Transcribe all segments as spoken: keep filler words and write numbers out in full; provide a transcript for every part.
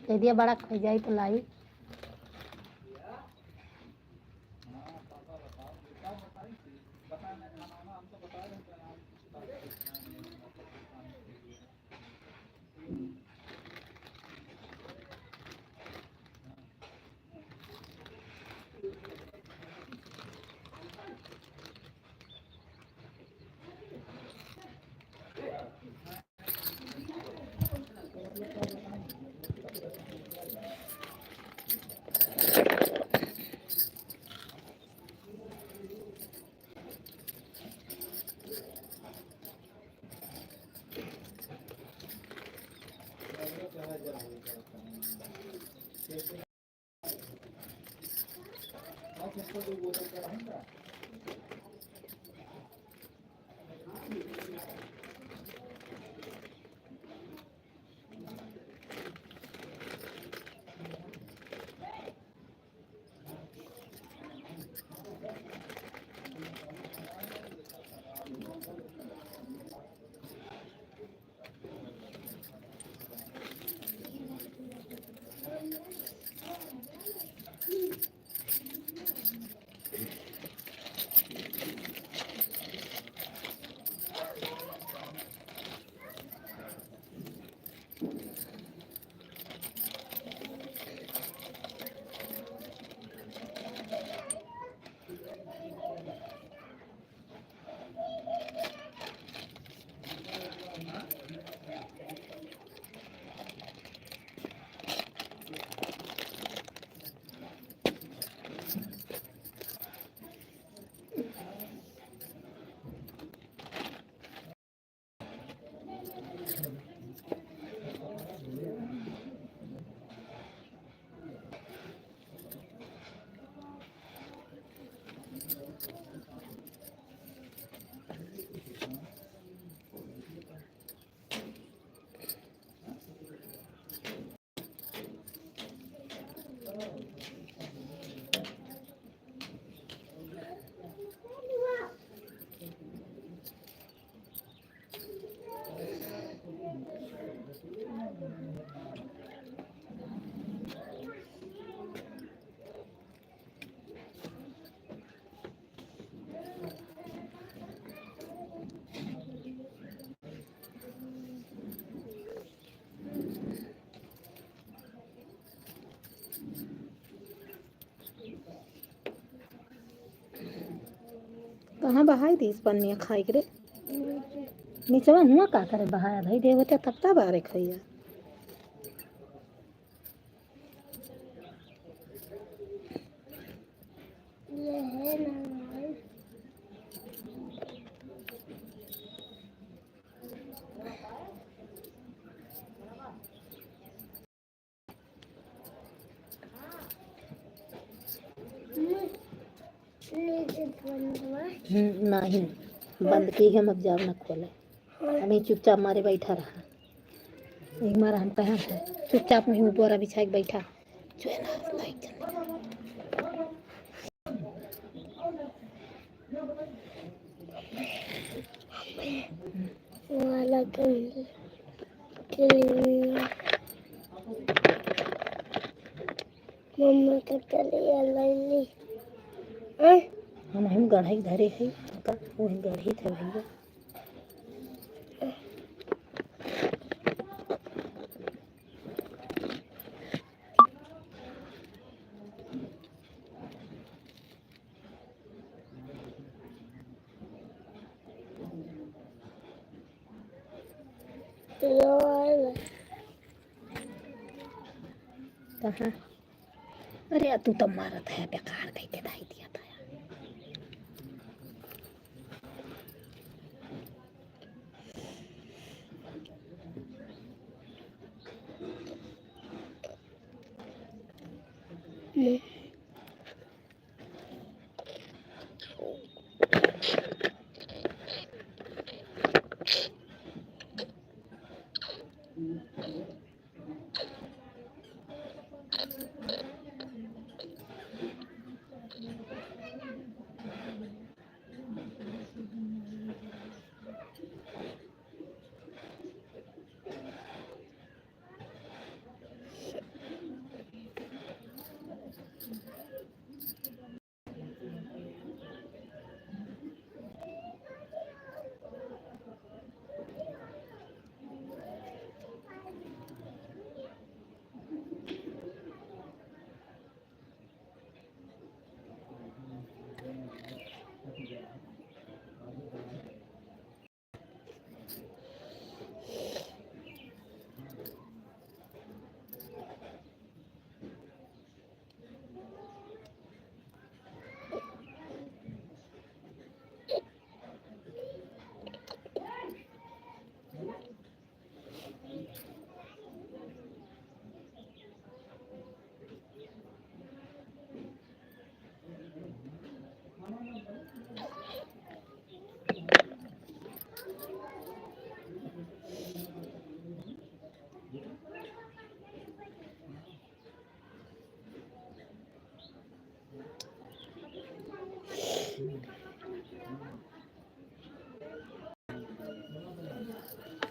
दे दिया बड़ा खा जाए तो लाई। कहाँ बहाई दिस पन्निया खाई के रे? नीचवा हुआ का करे बहाया भाई देवता तब तब आ रे खैया। ये है ना भाई। बंद हुआ? हम्म, नहीं, बंद की हम अब जाओ ना खोले। हाँ। अभी चुपचाप मारे बैठा रहा। एक बार हम कहा है, चुपचाप में ही बोरा बिछा के बैठा। जो है ना, लाइट चलने का। वाला के लिए। मम्मा के लिए ले ली। हैं? हम, हम गढ़ई धरे है, का वो गढ़ई थे भैया। कहाँ? अरे, तू तो मारत है, बेकार कह के दाई दिया था यार।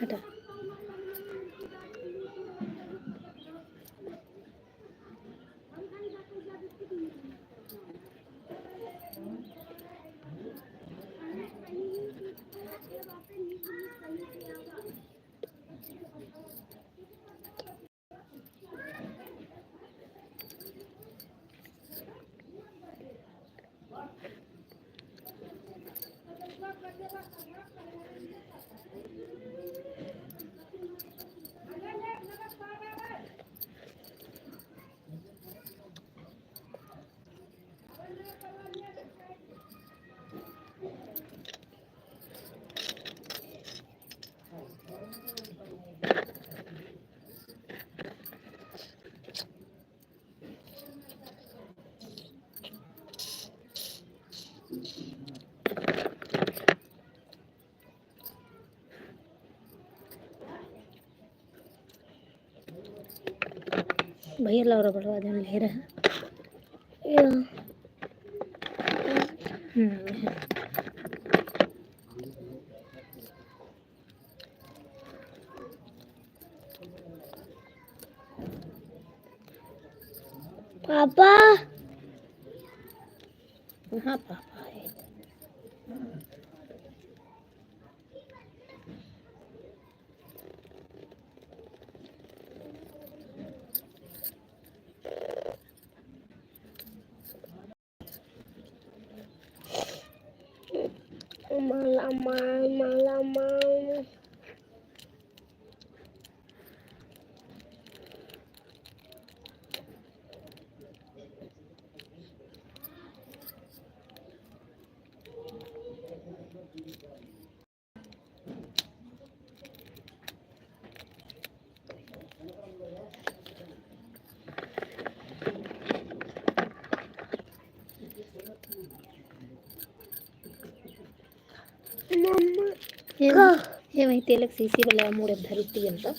हटा। भैया लाओ रबड़वा जौन ले रहे हैं। या। हम्म। पापा। हाँ, पापा है। माला माल, माला माल। मम्मा। हे, का? हे वही तेलक शीशी वाला मुड़े धरी तियन तो।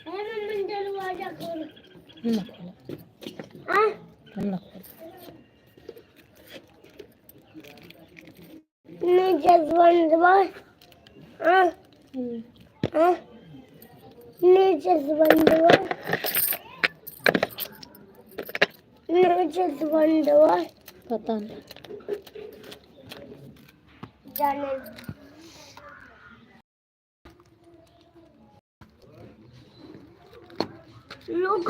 हे मम्मी, दरवाजा खोल। हम ना खोला। आ? हम ना खोला। नीचे से बंद बा। आ? हम्म। आ? नीचे से बंद बा। नीचे से बंद बा। पता नहीं। जाने। लोग